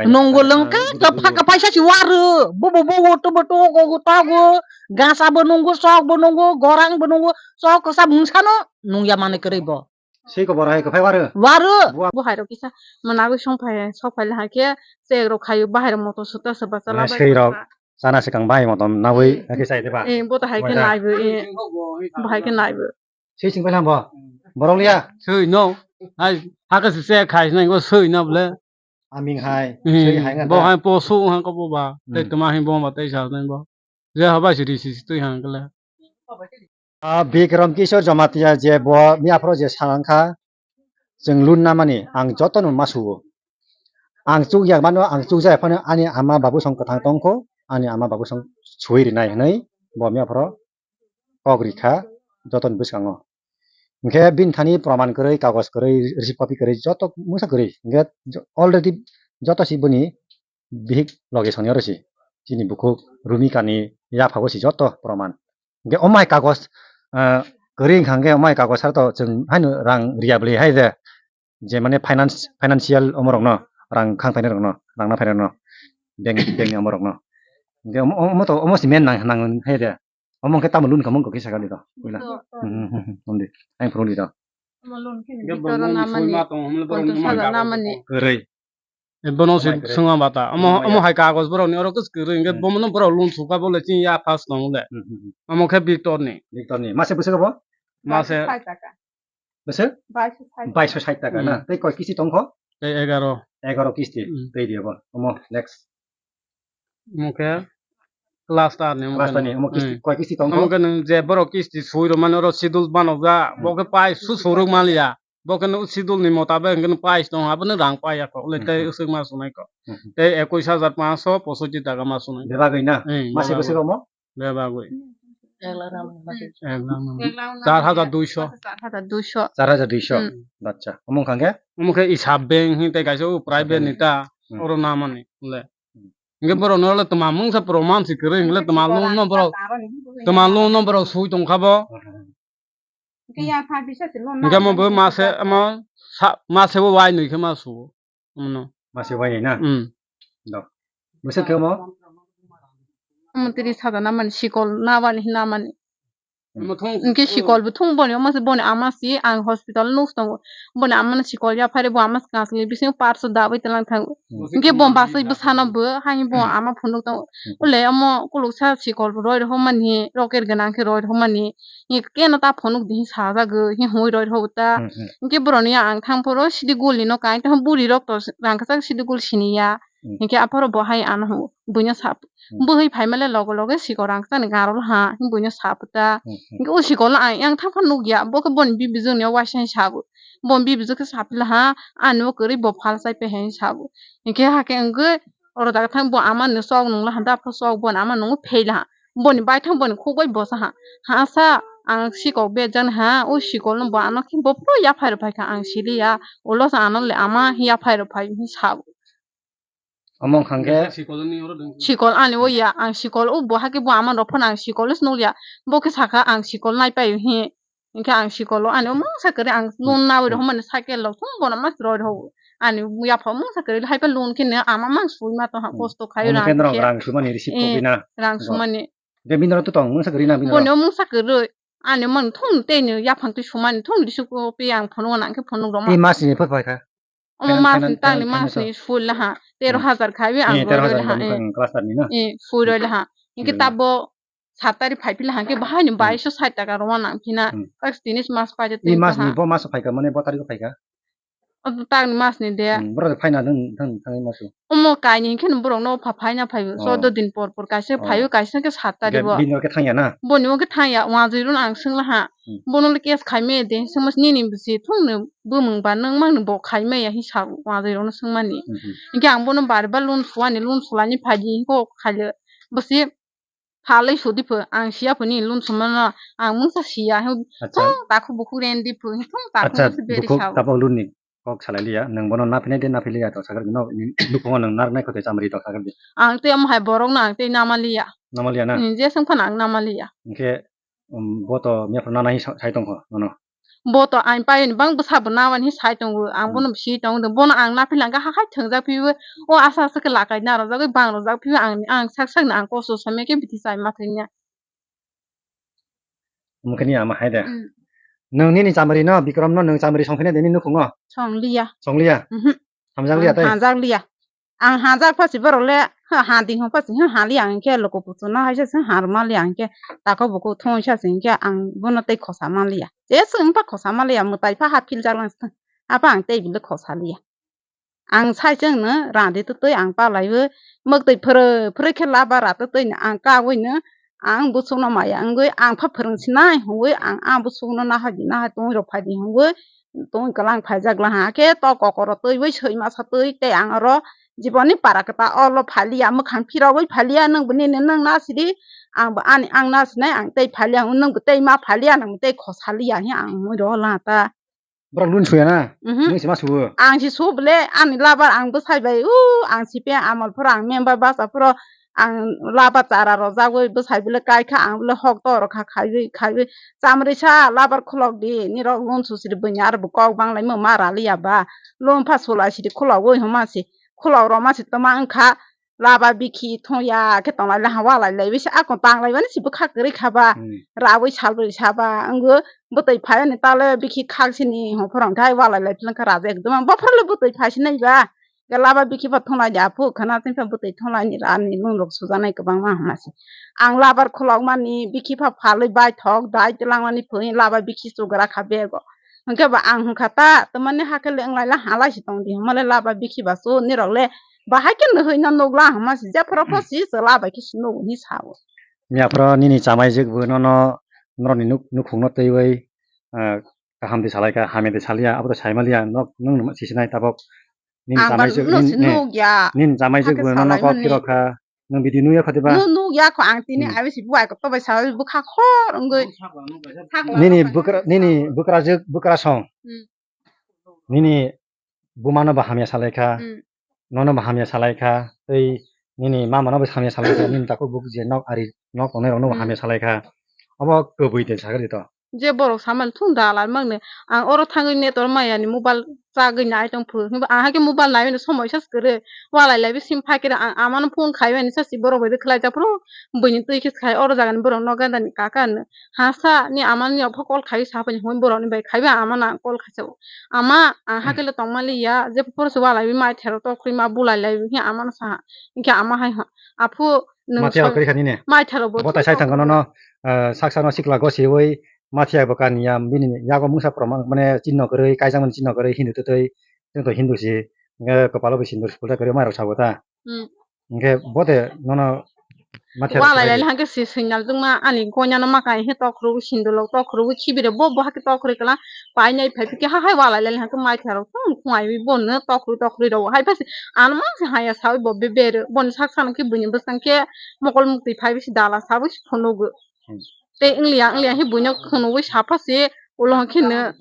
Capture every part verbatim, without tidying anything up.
Nunggu lengka, kepha kepha sa si waru. Bubu bubu tubu tugu tugu. Gasa bo nunggu, sok bo nunggu, gorang bo nunggu, sok kesa bungsano nungya mani kwrwi bo. Sei kobor hai kwphai waru. Waru. Buwa. Bo hai rok kisa manago song phai, sok phai hai khe, chek rok khayo, bahai rok moto suta se bachala bai. Sei rok. Sana swkang bahai motom nawi, hmm, hakhe sai de ba? Eh, bo to hai khe naibo, eh. Bo hai khe naibo. Swi sing pai bo. Borok liya? Swi no. Hai, hakhe se se khai nai go swi no ble. Aming hai, hmm, swi hai nga bo ta. Hai po su ha ko bo ba. Tei, hmm, tuma hai bo ba tei sa nai bo. Je ha ba si ri si si twi ha kle. Ah, Bikram Kishore Jamatia je bo mi aphro je sa kha. Chwng lun namani ang jotono ma sugo. Ang chukya mano, ang chukjaya phano ani ama babu song kwthang tongkho, ani ama babu song sui rinai hwnwi bo miya phoro kok rikha jotoni bwskango. Hinkhe bini thani proman kwrwi, kagoj kwrwi, receipt copy kwrwi, joto mungsa kwrwi. Hinkhe jo-, already joto si bini bihik loge soni oro si. Chini bukhuk Rumika ni yaphago si joto proman. Hinkhe omo hai kagoj, ah, kwrwi wngkha hinkhe omo hai kagoj sar to chwng haino rang riya bwlwi hai de. Je mane finance, financial omo rokno, rang khang phainai rokno, rang na phainai rokno, bank, bank ni omo rokno. Hinkhe omo, omo to, omo si main nang, nang hai de. Omo hinkhe tamo loan kamo kok kisa kali to, puila. Hmm, hmm, hmm, hmm, hmm, di. Ang phuru di to. Omo loan khe ni Victor namani, ponchash hajar namani. Kwrwi. E, bono se swnga bata. Omo, omo hai kagoj borok ni oro kwchwrwi hwnkhe bomono borok loan sukha bole chini ya pass tongo le. Hmm, hmm, hmm. Omo khe Victor ni. Victor ni. Mase bwswk abo? Mase. Baish soi taka. Bwswk? Baish soi taka. Baish soi taka na? Hmm. Tei koi kisti tongkho? Tei egaro. Egaro kisti. Hmm. Tei di abo. Omo next. Omo khe cluster ni, omo khe. Cluster ni, omo kisti, hmm, koi kisti tongkho? Omo khe nwng je borok kisti sui rwmani oro schedule banokjak, hmm, bo khe pai su suruk maliya. Bo khe no schedule ni motabek hwnkhe no pais tong, abono rang paiya kok, le tei, hmm, hmm, usuk ma sunai kok. Hmm, hmm. Tei ekush hajar panchsho posotti taka ma sunai kok. Bebagwi na? Hmm, mase bebagwi. Bwswk omo? Bebagwi. Ek lakh rang mani mase. Ek lakh rang mani. Ek lakh rang mani. Char hajar duisho. Char hajar duisho. Char hajar duisho. Hmm. Acha. Omo wngkha khe? Omo khe isab bank hin tei kaisa o private ni ta, hmm, oro namani le. Hmm. Hingke borok no le tma mungsa proman si kwrwi, hingke le tma loan no borok, tma loan no borok sui tongkha bo. Hmm, hmm, hmm. Hingke ya pha bisa se loan. Hingke mo bo mase, mo sa, mase bo wai nui khe ma sugo. Mono. Mase wai nui na? Hmm. Do. Bwswk khe mo? Omo tiri sada na mani sikol na bani hina mani. Hingke sikol bo thung boni omo se boni ama si ang hospital nus tongo. Boni ama no sikol ya phari bo ama se kasli bisingo parts da bai telang thango. Hmm. Hingke bo basai bwsano bo hani bo ama phunuk tongo. Hmm. Ule omo kuluksa sikol roi rohormani, rocket gwnang khe roi rohormani. Hingke keno ta phunuk di hin sajagwi, hin hoi roi rohor ta. Hmm, hmm. Hingke boroni ang thang phoro Sidigul ni no kain, tamo buri rok to rang kwchak Sidigul sini ya. Hmm. Hingke aphoro bo hai ano buino sa, hmm, bwhwi phaimale loge loge sikol rang kwchak ni garo ha, buino sa puta. Hmm, hmm. Hingke o sikol ang yang thang phano nukya, bo khe boni bibijwk ni waisa hin sabo. Boni bibijwk khe saphi laha, ani o kwrwi bo phal chai pe hai sabo. Hingke hakhe wngwi oro daga thang bo ama ni chok nungla handa, aphuru chok boni ama nungwi phei laha. Boni baithang boni khuk bai bosa ha. Ha sa ang sikok bejak ha, o sikol no bo ano khe bo phuru yaphai rw phai kha, ang sili ya. Ulo sa ano le ama yaphai rw phai hin sabo. Omo wngkha khe sikol ani o ya, ang sikol o bo hakhe bo ama rok phano ang sikol se nukya. Bo khe sakha ang sikol nai pai hi. Hingke ang sikolo ani o mungsa kwrwi ang loan nawi rohormani cycle rok thung bono ma roi rohor. Ani yapha mungsa kwrwi hai khe loan khe no ama mang sui ma tong ha, hmm, kosto khai omo rang khe norok khe. Rang sumani receipt copy na? Rang sumani. Hingke bini oro to tong mungsa kwrwi na bini oro? Boni o mungsa kwrwi. Ani mang thung tei ni yaphang twi sumani thung receipt copy ang phone o nang khe phone rok ma. E mas ni phai kha? Omo mas ni tang ni mas ni sui laha, tero hajar khai bi ang roi roi laha. Cluster ni na? Eh, sui roi laha. Hingke tabo sat tarik phai phi laha, hingke bahai ni baiso sait taka rwna nang phi na. Tak tini mas paijak tini mas ni bo mas phai kha, mane bo tarik phai kha? O tak ni mas ni de. Borok phai na thang thang thang mas. Omo kaini hingke borok no pha phai na phai, chordo din por por kaisa phai o, kaisa ke sat tarik o. Bini o ke thang ya na? Boni o ke thang ya, wajui run ang sung laha. Bono le case khai me de, sung mas nini bisi thung ni bumung ba nang mang ni bo khai me ya hi sa wajui rok no sung mani. Hingke ang bono bar bar loan suani, loan sulani phai di ko khai le. Bisi phalai sudi pho, ang siya pho ni loan sumano, ang mungsa siya, thung takhu bukhuk rendi pho, thung takhu bisi beri sao. Tabok loan ni kok salai liya, nang bono naphinai de naphi liya to sakar no, bukhungo nang nar nai khote chamri to sakar di. Ang te omo hai borok no ang te namaliya. Namaliya na? Hmm, je sung phano ang namaliya. Hingke, um, bo to miya phano nana hi sa-, sai tongkho, nono? Bo to ang pai ni bang bwsa bo na mani sai tongo, ang hmm, bono si tongo, bono ang na phila hwnkhe hakhai thwngjak phiwi, o asa asa khe lakai na rwjagwi bang rwjak phiwi ang, ang sak sak no ang kosto samya khe bithi chai ma thangya. Omo khe ni ama hai de. Hmm. Nwng nini chamari no, Bikram no nwng chamari song phina de nini nukhungo? Song liya. Song liya? Mhm. Hamjak liya tei? Hamjak liya. Ang hajak pha si borok le, ha, ha di hwn pha si, ha, ha li ang khe loko kuchuk no hai se, ha, rw ma li ang khe, tako buku thung sa si khe ang bono tei khosa ma li ya. Je swng pha khosa ma li ya, mwtai pha ha phil jak lang swng. Apa ang tei bile khosa li ya. Ang sai chwng no rang di twtwi ang palai o, mwktwi phwrwi phwrwi khe laba ra twtwi no ang kaui no, ang bwswk no maya wngwi ang pha phwrwng sinai hwnwi ang, ang bwswk no nahai di nahai tongwi rw phai di hwnwi tongwi kwlang phaijak lang ha khe to kokoro twiwi swi masa twi tei ang oro jiboni para kwtal olo phaliya mwkhang phirogwi phaliya nwng bo nini nwng nasidi ang bo ani ang nasinai ang tei phaliya nwng bo tei ma phaliya nwng tei khosaliya he ang wngwi rw lang ta. Borok lun suya na? Mhm. Nwng se ma suwo? Ang se su bole, ani labar ang bwsai bai, u, ang C P M amal phoro, ang member basa phoro, ang labar chara rojagwi bwsai bole kaikha, ang bole hok to rokha khaiwi, khaiwi, chamrisa labar khulok di, nirok lun su siri bwnya aro bo kok bang lai ma raliya ba, lun pha sulai siri khulogwi homa se, khulok roma se toma wngkha, laba bikhi thung ya khe tonglai laha walai lai bisa akon tanglai mani si bwkha kwrwi kha ba. Hmm. Rawi salbri saba wngwi bwtwi phai ani tale bikhi khak sini hwnkhorong khai walai lai philwng kha raja ekdom bophor le bwtwi phai sinai ba. Ke laba bikhi ba thunglai di aphu khana tei pha bwtwi thunglai ni ra ni mung rok sujaknai kwbangma hwnma si. Ang labar khulok mani bikhi pha phalwi bai thok dai twlang mani phwi laba bikhi chugra kha bego. Hwnkhe ba ang hwnkha ta, tamani hakhe le wng lai la, ha lai se tong di, hwnma le laba bikhi ba su, nirok le bahai khe nahwi no nuk la, hwnma se jephuru pho si chwla bai khe se nuk hinwi sa o. Miya phoro nini chamaijwk bo nono, norokni nuk-, nukhungno twiwi, ah, kaham di salai kha, hamya di saliya, abo to sai maliya, nok nwng numa sisinai tabok. Nini ang ba chamaijwk, no nini, se eh, nuk ya. Nini chamaijwk hakhe bo nono salai kok mani. Phirok kha, nwng video nukya kho diba? Nwng nukya kho, ang tini hmm. Abi si buai ko tobai sa bwkha khor wngwi. Nini bwkra, nini bwkrajwk, bwkrasong. Hmm. Nini bumano bo hamya salai kha, hmm. Nono bo hamya salai kha, tei nini mamano bo hamya salai kha, nini takhuk buk je nok ari nok tongnai rokno bo hmm. Hamya salai kha. Obo kwbwi de sagri to. Je borok samani thung dalal mangni. Ang oro thangwi network maya ni mobile chagwi nai tong phuru. Hinba ang hakhe mobile nai mani somoi sa kwrwi. Walai lai bisim phai khe ang amano phone khai mani sa si borok bai khlai jak phuru. Buini twi khe khai oro jaga ni borok no ganda ni kaka no. Ha sa ni ama ni opha call khai sa phai hwn borok ni bai khai ba ama na call khai sa. Ama ang hakhe le tong mali ya je phuru se walai bi mai thero to khri ma bulai lai bi ama no sa. Hinkhe ama hai ha. Aphu nwng Mathiya soi-, kwrwi kha nini? Maitharo bo Bo tai sai thang thangkha nono, ah, saksa no sikla gosiwi mathiya bo kaniya bini yago mungsa proman mane chinno kwrwi, kaijakmani chinno kwrwi Hindu twtwi, chwng to Hindu si, hwnkhe kwpalo bo sindur sukul ta kwrwi mairok sabo ta. Hmm. Hwnkhe bo de nono mathiya Walai lai hwnkhe si signal tungma ani gonya no makai he tokhro sindur lok tokhro khibi re bo bo hakhe tokhro kala painai phai phikhe ha hai walai lai hwnkhe maitharo thung thung ai bo no tokhro tokhro rw hai phasi Ano mang se haya sawi bo be bere. Boni sak sana khe buini bwsang khe mokol muktwi phai bisi dala sawi se phunugo. Hmm. Tei wngliya wngliya he buino phunugwi sapha se ulo khe no.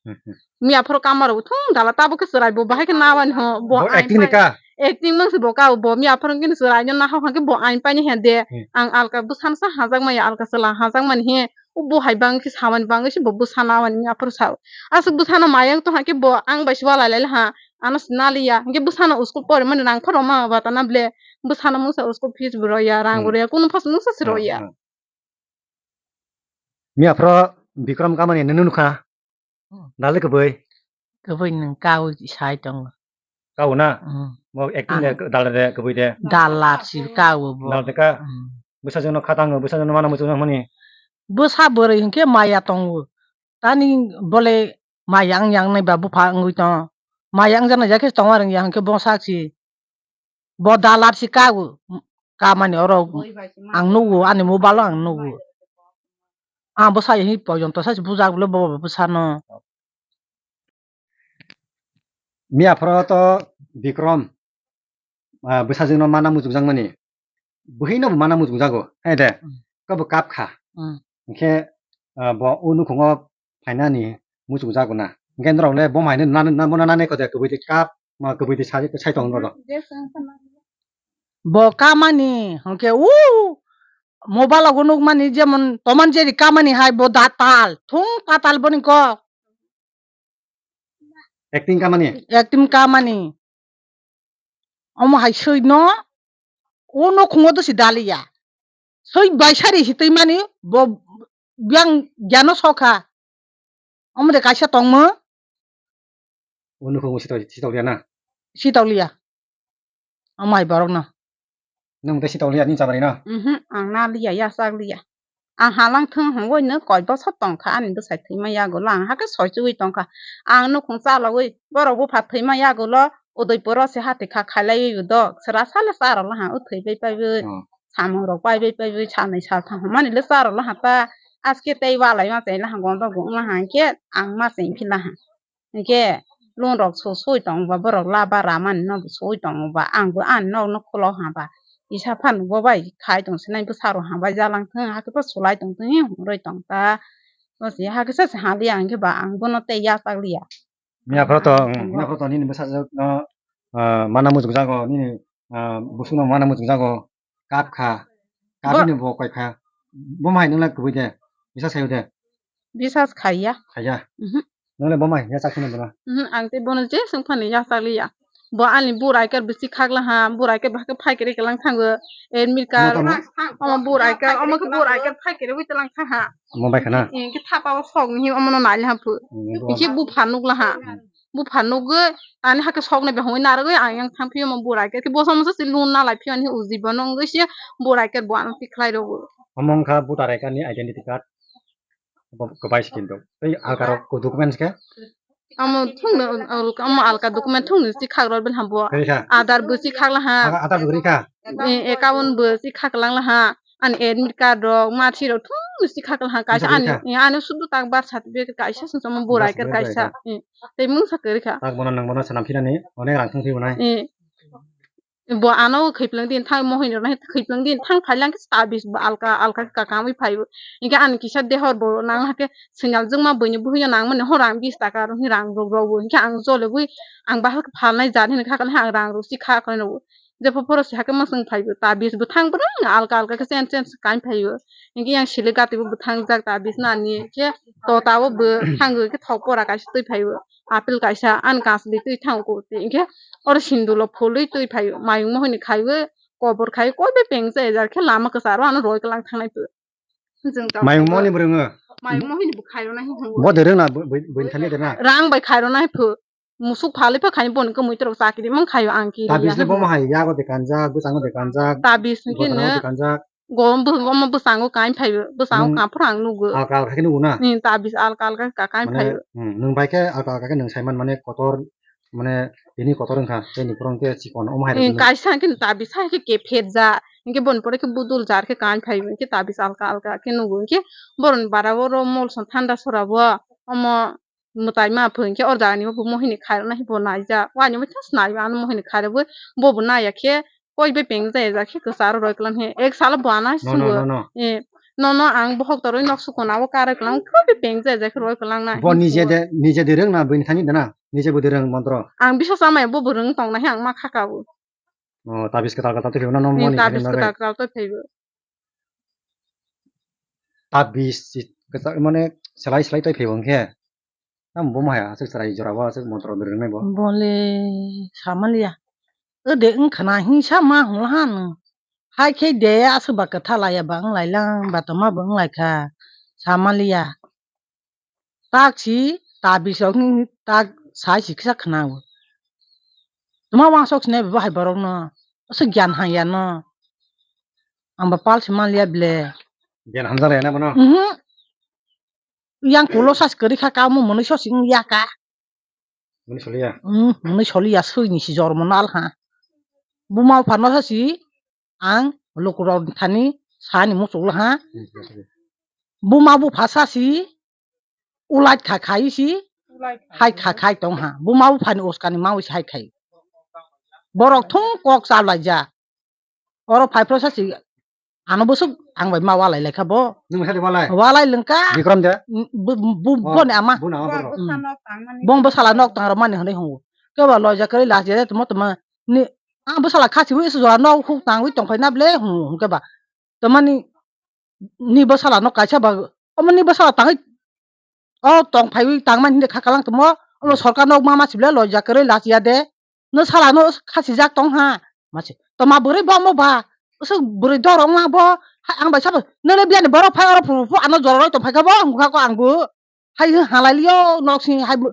Hmm, hmm. Miya phoro kama rok thung dala tabo khe chwrai bo bahai khe nabani ho. Bo Bo ain acting ni pai-, ka? Acting mang se bo ka bo miya phoro khe chwrai no naha hwnkhe bo ain paini he de. Hmm. Ang alka bwsano sa hajak maya alka chwla hajak mani he. O bo hai bang khe samani bangwi se bo bwsano aboni miya phoro sao. Aswk bwsano mayang tong hakhe bo ang bai se walai lai ha. Ano se naliya. Hwnkhe bwsano school porimani rang phano ma ba tana ble. Bwsano mungsa school fees bo rwya, rang bo Hmm. Rwya, kunu phas mungsa se Hmm, rwya. Hmm. Miya phoro Bikram kamani nunu nukha. Hmm. Dal de kwbwi. Kwbwi nwng kaui sai tongo. Kau na? Hmm. Bo acting de Ano. Dal de kwbwi de. Dal lap si kau bo. Dal de ka? Hmm. Bwsajwk no khatango, bwsajwk no mana muchung mani. Bwsa bwrwi hinkhe maya tongo. Tani bole maya wng yang nai ba bupha wngwi tongo. Maya wngjaknai jakhe tongma rwngya hinkhe bo sak si. Bo dalap si kago kamani oro ang nugo, ani mobile o ang nugo. Ang bwsa hi pojonto sa si bujak bole bo bwsano. Miya phoro to Bikram, ah, bwsajwk no mana muchung jakmani. Buhino bo mana muchung jago. Hai de. Hmm. Ko bo kap kha. Hmm. Hwnkhe, ah, bo o nukhungo phainani muchung jago na. Hwnkhe norok le bo mai no na, na, bono nanai kode kwbwi de kap, ma kwbwi de sai, sai tong norok. Bo kamani hwnkhe u Mobile o nukmani jemon Tom and Jerry kamani hai bo da tal. Thung patal boni kok. Acting kamani. Acting kamani. Omo hai swi no, o nokhungo dosi daliya. Swi bai sari si twi mani, bo biyang gyano sokha. Omo de kaisa tongmo. O nokhungo sitau, sitau liya na? Sitau liya. Omo hai borok no. Nwng tei sitau liya ni chabari no? Mhm, ang na liya, yachak liya. Ang halang thwng hwnwi no koi bosor tongkha ani bwsai thwima yagulo, ang hakhe soi chugui tongkha. Ang nukhung chalogwi borok bupha thwima yagulo Udaipuro se hati kha khailaiwi do. Sra sale charwla ha o thwibai paibai. Oh. Samung rok paibai paibai salnwi saltham hwnmani le charwla ha ta. Aske tei walai ma chai laha gondok gung laha hinkhe ang ma chai phi laha. Hinkhe loan rok so soi tongo ba, borok laba ramani no bo soi tongo ba, ang bo ani nok no khulo ha ba, kisa phano bo bai khai tong sinai bwsa rok ha bai jalang thung, hakhe bo sulai tong thung, hwnwi tong ta. Bo se hakhe sa se ha liya, hinkhe ba ang bono tei yachak liya. Miya phoro to, miya phoro to nini bwsajwk no, ah, mana muchung jago, nini, ah, busu no mana muchung jago. Kap kha. Bo- Kap ni bo koi kha. Bo mai nung lai kubui de. Bisa sayo de. Bisa khaiya. Khaiya. Mhm. Nung le bo mai ya chakhi na bana. Mhm, ang te bono je sung phani ya chakli ya. Bo ani burai kar bisi khakla ha, burai kar bahke phai kere kelang thango. Admit card. Omo burai kar, omo ke burai kar phai kere wi telang tha ha. Mo bai khana. Engke thapa o sok ni omo no nai ha phu. Hmm, bo. Iki bu phanuk la ha. Hmm. Bupha nugwi, ani hakhe soknai bai hwnwi narwgwi ang yang thang phiyama burai khe, bosa mosa se lun nalai phiyani uji bono wngwi se burai khe bo ano tikhlai rwo. Omo wngkha voter I D ni identity card. Bo kwbai se kintu. Tei alka rok documents khe? Amo thungno, alka, amo alka document thungno si khak rw belha bo. Khe kha? Aadhaar bo si khak laha. Aadhaar bo khe kha? E, account bo si khak lang laha. Ani admit card rok, mathi rok thung si khakal ha kaisa ani, ani sudu tak birth certificate kaisa sung sama burai kar kaisa. Tei mungsa kwrwi kha. Tak bono nang bono sanam phinani onek rang thung phi bonai. Bo ano khaiphlang din thang mohini rok nai khaiphlang din thang phailang khe tabis bo alka alka khe kakam wi phai bo. Hinkhe ani kisa dehor bo nang hakhe singal jwngma buini buhino nang mani ho rang bis taka rok hi rang rok rok bo hinkhe ang jole bui ang bahal khe phalnai jani hini khakal ha rang rok si kha khe no. Jepho phoro si hakhe mwswng phaibo, tabis bwthang bwrwng alka alka khe chen chen se kain phaibo. Hinkhe yang sili gati bo bwthang jak tabis nani khe tota o bwthang khe thok pora kaisa twi phaibo. Apple kaisa ani kansli twi thango koti hinkhe oro sindulo phulwi twi phaibo. Mayung mohini khaibo, kobor khai koi bepeng se ejar khe lama kwcharo ano roi kwlang thangnai pho. Mayung mohini bwrwngo. Mayung mohini bo khairona hi thango. Bo de rwngna bwini thani de na. Rang bai khairona hi pho. Musuk phalwi pha khaini boni kwmwi torok chakiri mang khaio ang kiri. Tabis le bo mahai yago de kanjak, bwskango de kanjak. Tabis hwnkhe no de kanjak. Gom bwskango kain phaibo, bwskango kaphur ang nugo. Alka alka khe nugo na? Ni tabis alka alka ka kain phaibo. Nwng bai khe alka alka khe nwng saiman mane kotor, mane tini kotor wngkha, tei ni phoro hwnkhe chikon omo hai. Kaisa hwnkhe tabis hai khe kephet ja, hwnkhe boni pore khe budul jar khe kain phaibo, hwnkhe tabis alka alka khe nugo, hwnkhe boroni bara oro molsong thanda sora bo omo. Mwtai ma pho hinkhe o jagani bo mohini khairoknai bo naijak. Waini bo thas naiwi ano mohini khairokgwi bobo naiya khe koi bepeng jaya ja khe kwcharo roi kwlang he. Ek salo bo ano sungo. Eh, nono ang bohok torwi nok sukona o karwi kwlang khe bepeng jaya ja khe roi kwlang nai. Bo nije de, nije de rwng na bini thani de na? Nije bo de rwng montro. Ang bisa chamaya bobo rwng tong nai he ang ma khaka o. Oh, tabis kwtal kwtal twi phaibo na, no moni tabis kwtal kwtal twi phaibo. Tabis si kwtal mane selai selai twi phaibo hwnkhe. Tamo bo maya aswk chwrai jora bo aswk montro rwnai bo. Bole samaliya. Ode wngkhana hingsa ma hwnla hano. Hai khe de aswk ba kwtha laya ba wng lai lang ba tongma bo wng lai kha. Samaliya. Tak si tabis rok ni tak sai si kisa khna o. Tuma wangsok sinai bo hai borok no. Aswk gyan hang ya no. Ang ba pal si man liya ble. Gyan hamjak ya na bono? Mhm. Yang kulo sas kwrwi kha kamo mwnwi so sing ya ka. Mwnwi soliya? Hmm, mwnwi soliya swi ni si jormo nal ha. Buma pha no sa si ang lukurok thani sani muchuk laha. Hmm, yes, yes. Buma bupha sa si ulait kha khai si hai kha khai tong ha. Buma buphani uskani mawi si hai khai. Borok thung kok chalai ja. Oro phai phro sa si ano bwswk ang bai ma walai lai kha bo. Nwng sadi walai? Walai lwng ka. Bikram de? Bu, bu, oh, boni ama. Boni ama bro. Bong bwsala nok tang rw mani hwnwi hwngo. Kebo loija kwrwi last year tongma tongma ni ang bwsala khasi wi su jora nok huk tangwi tongphai na ble hwngo hwnkhe ba. Tamani ni bwsala no kaisa ba, omo ni bwsala tangwi o tong phaiwi tangmani hinwi kha kalang tongmo, omo sorkar no mama sible loijak kwrwi lachiya de, no sala no khasijak tong ha, masi toma bwrwi bo omo ba, usuk bwrwi doro wngma bo, hai ang bai sabo, nini biyani borok phai oro phuru phuru ano jora roi tong phaikha bo, ang bukha ko ang bu, hai hwng halai liyo nok sini hai bu,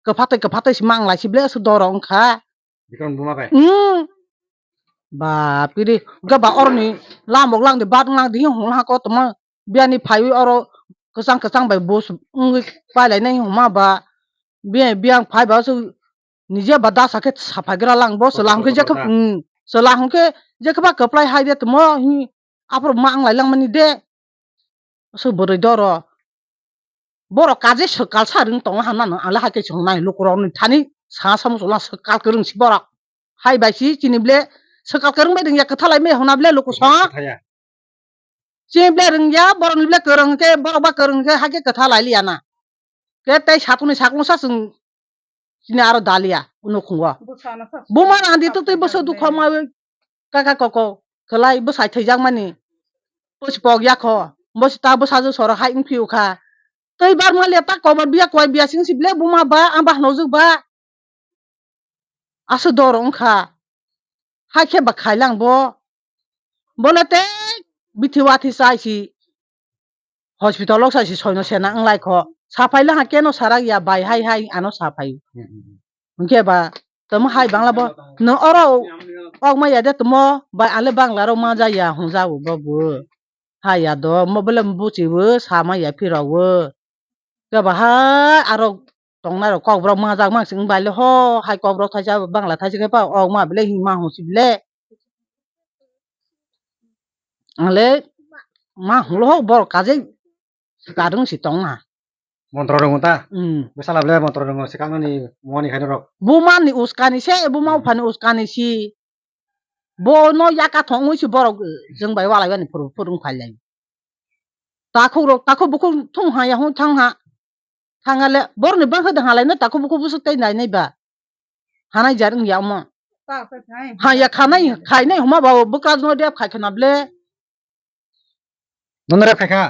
kwphatwi kwphatwi si mang lai sible usuk doro wngkha. Bikram buma bai. Hmm. Ba piri ga ba oroni lamok lang de bat lang de hong ha ko toma biyani phaiwi oro kwchang kwchang bai bus wngwi pai lai nai homa ba biyang phai ba su nije ba dasa khe saphai gra lang bo se lang khe je khe se lang khe je khe ba kwplai hai de tamo hi aphuru ma ang lai lang mani de. Su bwrwi doro. Borok kaje swkal sa rwng tongo hamya no, ang le hai khe chwng nai lukurok ni thani sa samo chwla swkal kwrwng si borok. Hai bai si chini ble swkal kwrwng bai rwngya kwthalai maya hwna ble luku song. Kwthaya. Chini ble rwngya borok ni ble kwrwng khe borok ba kwrwng khe hai khe kwthalai liya na. Khe tei satung ni sakung sa chwng Chini aro dalia, unukhungo. Bwsano sa Buma sukha randi twi twi bwsa sukha dukha sukha mawi kaka koko, kwlai bwsai thwijak mani. Bwsi pok yakho, bwsi ta bwsajwk soro hai wngphi ukha. Tei barma le ta kobar biya koi biya sing si ble buma ba, ang ba hwnojwk ba. Aswk dor wngkha. Hai khe ba khailang bo. Bo le tei bithi wathi chai si. Hospital o sai si soino sena wng lai kho. Saphai le ha keno sarak ya bai hai hai ano saphai. Hmm, hmm, hmm. Hwnkhe ba tamo hai bangla bo no oro ok ma ya de tamo bai ale bangla rok ma ja ya hwnja bo bo. Ha ya do mo bele buchi bo sama ya phiro bo. Khe ba hai aro tongnai rok kok borok ma jak ma sing bai le ho hai kok borok thaisa bangla thaisa khe ba ok ma bele hima hwnsi bele. Ale ma holo ho bor kaje kadung si tong na. Montro rong ta. Hmm. Bwsala ble montro rong sikang ni moni khaino rok. Buma ni uskani se, buma Hmm. uphani uskani si. Bo no yaka thong wi si borok jeng bai walai bani phuru phuru phai lai. Takhuk rok, takhuk bukhuk thung ha ya hung thang ha. Thang ale bor ni bang khe halai no takhuk bukhuk busuk tei nai nai ba. Hanai jar wng ya omo. Ta khe khai. Ha ya khanai, khainai homa ba bwkra no dep khai khana ble. Nono rep khai kha?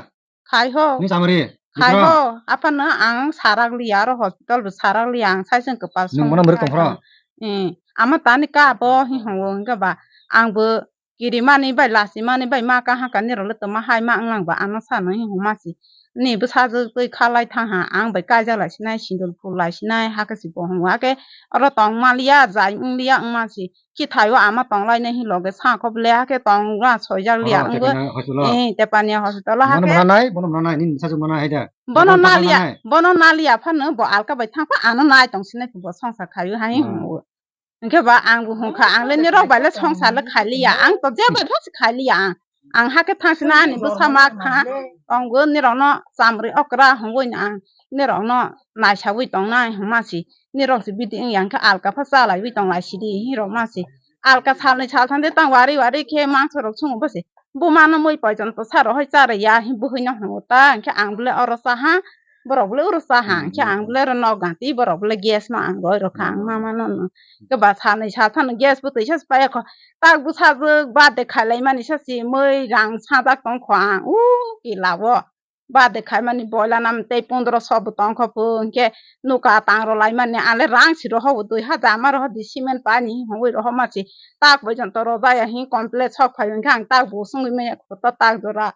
Khai ho. Ni samari. Khai Bikra? Ho. Aphano ang sarak liya aro hospital bo sarak liya ang sai seng kwpal Nung song bono bwrwi khai tongphro? Kha. Eh, ama tani ka bo hi hongo hingka ba ang bo kirimani bai lasimani bai ma kaha kani role toma hai ma wnglang ba ano sano hi homa si. Ni bwsajwk twi khalai thang ha, ang bai kaijak lai sinai, sindul phul lai sinai, hakhe si bo hwngo. Hakhe oro tong maliya, jai wng liya wng ma si. Khi thaio ama tong lai nai hi loge sa kho ble, hakhe tong ra soijak liya Oro wngwi. Tepania hospital o? Eh, Tepania hospital o Bono hakhe. Mwnanai, bono mwnanai, nini bwsajwk mwnanai hai da? Bono Bono naliya, mwnanai. Bono naliya phano bo alka bai thang kho ano nai tong sinai bo songsa khaio hai Hmm. hwngo. Hwnkhe ba ang bo hwnkha, ang le nirok bai le songsa le khai liya, ang to je bai pha se khai liya ang. Ang hakhe thang sina ani bwsa ma kha, tongo nirok no chamri okra hwnwi ang nirok no naisawi tongnai hwnma si, nirok si bidi wngya hwnkhe alka pha chalaiwi tonglai sidi hinrok ma si. Alka salnwi saltham de tang wari wari khe mangso rok sungo bo se. Buma no mui poijon to sa rohoi cha rwya hi bwhwi no hwngo ta, hwnkhe ang bole oro cha ha. Borok bole uro cha ha, hmm, hwnkhe ang bole oro nok ganti, borok bole gas no ang roi rokha, ang mama no no. Khe ba salnwi saltham no gas bo twisa se paiya kho. Tak bwsajwk birthday khailai mani sa si mui rang sajak tong kho ang, u kila o. Birthday khaimani boila nam tei pondro so bo tong kho pho, hwnkhe nuka tang rwlai mani ale rang si roho dui hajar ma roho di cement pani hwnwi roho ma si. Tak bai jon to rojaya hi complete sok phai hwnkhe ang tak bo swngwi maya kho ta tak jora.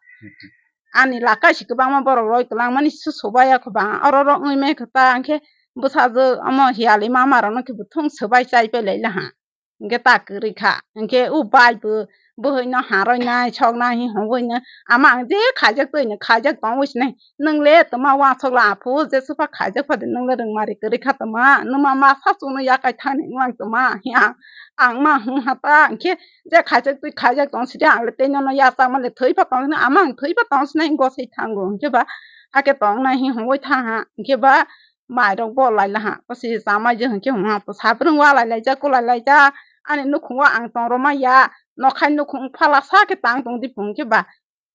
Ani lakai si kwbangma borok roi kwlangmani su subaiya kho ba oro oro wngwi mai kho ta, hwnkhe bwsajwk omo hiyali mama rokno khe buthung swbai chai pai lai laha, hwnkhe ta kwrwi kha, hwnkhe o bai bo bwhwi no haroi nai sok nai hi hwnwi no ama ang je khaijak twi no khaijak tongwi sinai, nwng le twma uansuk la aphu je swpha khaijak phadi nwng le rwngmari kwrwi kha twma, nwma masa chukno yakai thani wng twma hi ang, ang ma hwn ha ta, hwnkhe je khaijak twi khaijak tong sidi ang le tei nono yachakma le thwi pha tong sini ama ang thwi pha tong sini gosai thango hwnkhe ba hakhe tong nai hi hwnwi tha ha hwnkhe ba mai rok bo lai la ha bwsi chamai je hwnkhe hwn ha bwsa bwrwng wa lai lai jak kulai lai jak ani nukhungo ang tong rw ma ya nokhai nukhung phala sa khe tang tong di hwnkhe ba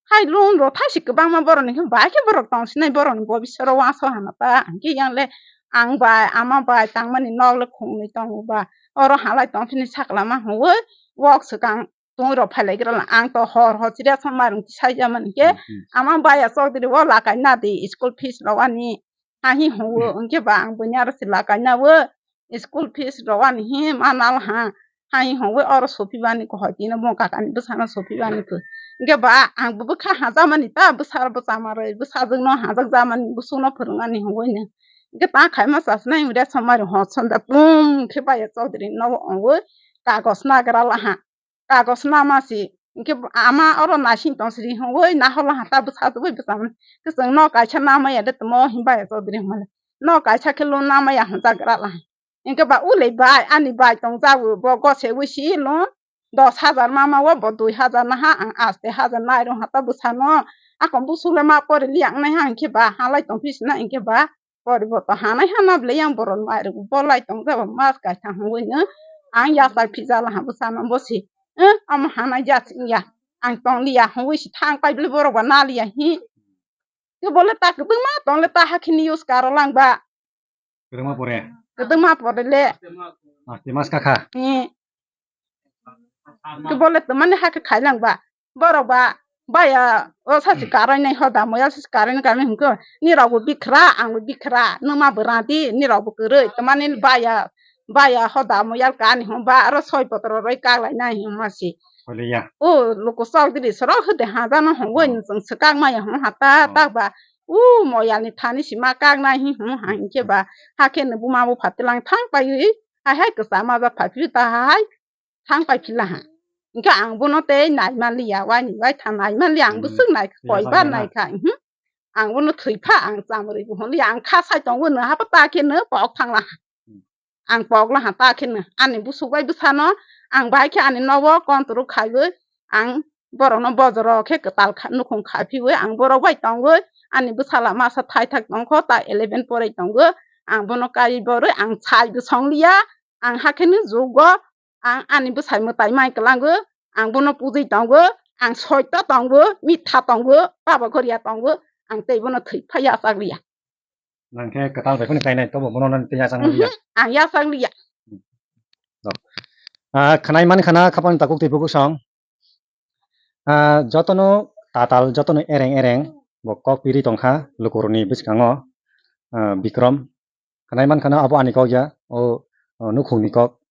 hai lun rw thai si kwbangma borok ni hwnkhe ba khe borok tong sinai borok ni bo bisero uansuk hano ta hwnkhe yang le ang bai ama bai tangmani nok le khungnwi tongo ba oro halai tong phini sakla ma hwnwi wok swkang Tong rok phai lai gra la, ang to hor hor chiriya song marung tisai ja mani ke. Hmm, hmm. Ama baya chok diri o lakai na di school fees rok ani. Hahi hongo, hmm, hingke ba ang bini aro se lakai na o school fees rok ani hi ma nal ha. Hahi hongo oro sopi bani ko hoi tino bo kaka ni bwsa no sopi bani ko. Hingke ba ang bo bwkha ha ja mani ta bwsa ro bwsa ma roi bwsa jwk no ha jak ja mani bwswk no phwrwng ani hongo ni. Hingke ta khai ma chas nai ure song marung hor song da tum khe baya chok diri no ongo kagos na gra la ha. Kagos nama si, hingke ama oro naising tong siri hongoi, nahola hata bwsa tubui bwsa mani. Khe chwng no kaisa namaya de tamo himba ya chaudhuri hongmale. No kaisa khe lo namaya hwnjak gra la. Hingke ba ulei bai, ani bai tong jago, bo gose ui si lo. Dos hajar mama o, bo dui hajar naha, ang aste hajar nai rong hata bwsa no. Akon busu le ma pore liya ang nai ha, hingke ba halai tong phi sina, hingke ba. Poriboto hanai hana bwle yang borok mai rwgo bolai tong jabo mas kaisa hwnwi no ang yachak phijala ha bwsano bosi. Eh, omo hanai jat wngya. Ang tong liya hwnwi si thang pai bwle borok ba na liya hi. Ke bole ta kwbangma tong le ta hakhe ni use karo lang ba. Kwbangma pore. Kwbangma pore le. Aste mas kakha. Eh. Ke bole to mani hakhe khailang ba. Borok ba baya o sasi karai nai hoda moya sasi karai nai kami hwnko ni rok bo bikhra ang bo bikhra numa bo rati ni rok bo kwrwi to mani baya baya hoda moya kani hwn ba aro soi potro roi kaglai nai hwn masi. Holeya. O loko sok diri soro hwde ha jano hwn goi. Oh. Chwng swkang maya hwn hata. Oh. Tak ba u moya ni thani sima kak nai hwn hwn hwn khe ba hakhe no buma bo phatilang thang pai wi. Hai hai kwchama ba phaiphi ta hai. Thang pai phila ha. Hingke ang bono tei nai manliya, waini wai tha nai manliya, ang hmm, bwswk nai kha, koi bar nai kha, mhm. Ang bono thwi pha, ang chamrwi bo hwnliya, ang kha sai tongo no, hapha ta khe no pok thang la ha. Hmm. Ang pok la ha ta khe no, ani bwswk bai bwsano, ang bai khe ani nogo kontwrwk khaiwi, ang borokno bojoro khe kwtal kha, nukhung kha phiwi, ang borok bai tongwi, ani bwsala masa thai thak tongkho, ta eleven porai tongo, ang bono kari borwi, ang sai bo songliya, ang hakhe no jugo, ang ani bwsai mwtai mai kwlango, ang bono pujui tongo, ang soito tongo, mitha tongo, baba goria tongo, ang tei bono thwi phai yachak liya. Nang khe kwtal bai phano kainai, tobo bono nang tei yachak liya. Mhm, ang yachak liya. Ah, khanai man khana khapang takuk tei buku song. Ah, jotono tatal, jotono ereng ereng, bo kok piri tongkha, lukurokni bwskango, ah, Bikrom. Khanai man khana abo ani kok ya, o, o nukhungni kok,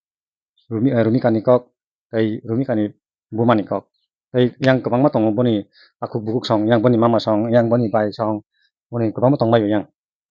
Rumi-, eh, Rumikani kok, tei Rumikani bumani kok. Tei yang kwbangma tongo boni takhuk bukhuk song, yang boni mama song, yang boni bai song, boni kwbangma tongbaio yang.